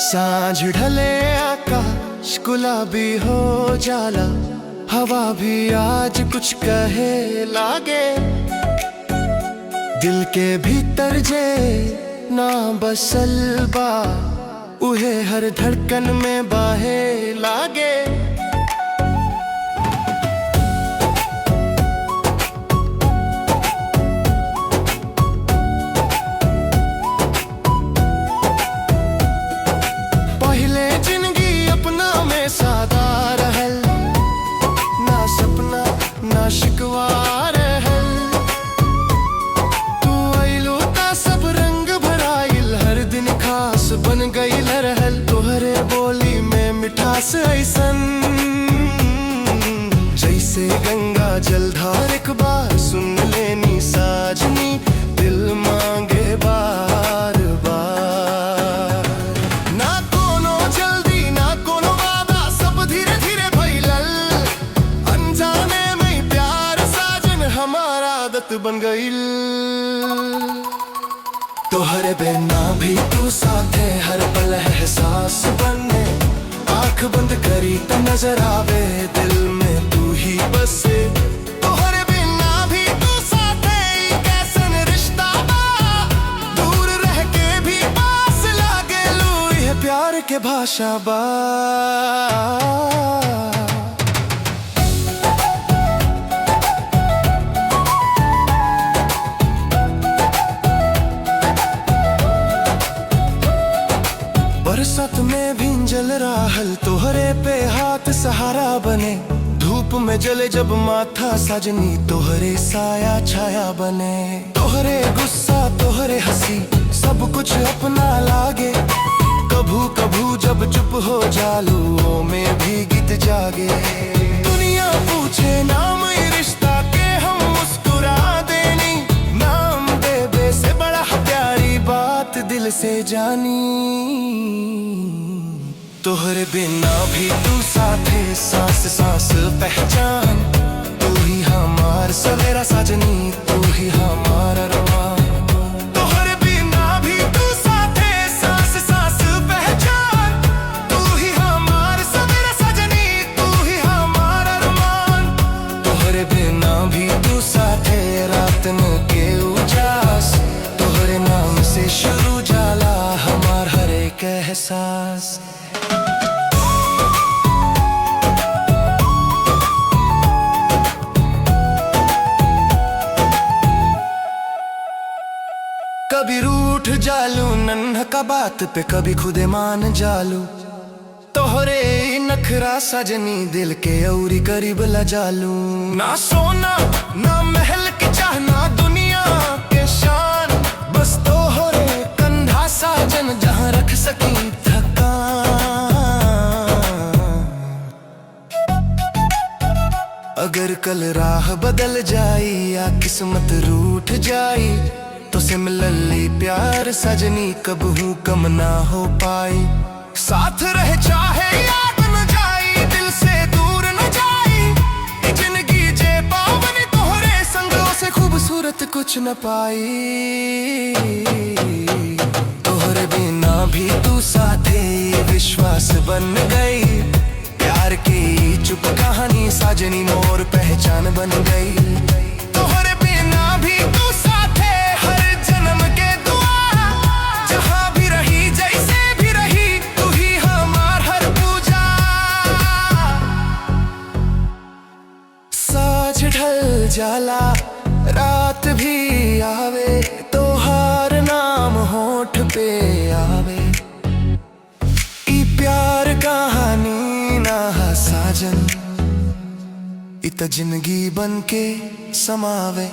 सांझ ढले आकाश गुलाबी हो जाला, हवा भी आज कुछ कहे लागे। दिल के भीतर जे ना बसल बा, उहे हर धड़कन में बाहे लागे। पहले जिंदगी अपना में सादा रहल, ना सपना ना शिकवा रहल। तू अइलू ता सब रंग भराइल, हर दिन खास बन गईल रहल। तोहरे बोली में मिठास ऐसन, जैसे गंगा जलधार। एक बार सुन लेनी साजनी, दिल मांगे बार बार। ना कोनो जल्दी ना कोनो वादा, सब धीरे धीरे भइलल। अनजाने में प्यार साजन हमारा आदत बन गईल। तोहरे बिना भी तू साथे, हर पल एहसास बने। आंख बंद करी त नजर आवे, दिल में तू ही बसे। तोहरे बिना भी तू साथे, ई कैसन रिश्ता बा। दूर रह के भी पास लागे लू, यह प्यार के भाषा बा। बरसात में भींजल राहल, तोहरे पे हाथ सहारा बने। धूप में जले जब माथा सजनी, तोहरे साया छाया बने। तोहरे गुस्सा तोहरे हंसी, सब कुछ अपना लागे। कभू कभू जब चुप हो जालू, ओ में भी गीत जागे। दुनिया पूछे नाम ये रिश्ता के, हम मुस्कुरा देनी। नाम देबे से बड़ा प्यारी बात दिल से जानी। तोहरे बिना भी तू साथे, सांस सांस पहचान। तू ही हमार सवेरा साजनी, तू ही हमार अरमान। तोहरे बिना भी तू साथे, सांस सांस पहचान। तू ही हमार सवेरा साजनी, तू ही हमार अरमान। तोहरे बिना भी तू साथे, रातन के उजास। तोहरे नाम से शुरू जाला हमार हर एक एहसास। कभी रूठ जालू नन्हा का बात पे, कभी खुदे मान जालू। तोहरे नखरा सजनी, दिल के औरी करीब ला जालू। ना सोना ना महल के चाहना, दुनिया के शान। बस तोहरे कंधा साजन, जहां रख सकी थकान। अगर कल राह बदल जाई या किस्मत रूठ जाई, तो से मिलली प्यार सजनी कबहू कम ना हो पाई। साथ रहे चाहे याद न जाई, दिल से दूर न जाई। ई जिंदगी जे पावनी तोहरे संग, से खूबसूरत कुछ न पाई। तोहरे बिना भी तू साथे, विश्वास बन गई। प्यार की चुप कहानी साजनी, मोर पहचान बन गई। तोहरे बिना भी तू साथे, हर जन्म के दुआ। जहां भी रही जैसे भी रही, तू ही हमार हर पूजा। साँझ ढल जाला रात भी आवे, तोहार नाम होठ पे आवे। ई प्यार कहानी ना हा साजन, इत जिंदगी बन के समावे।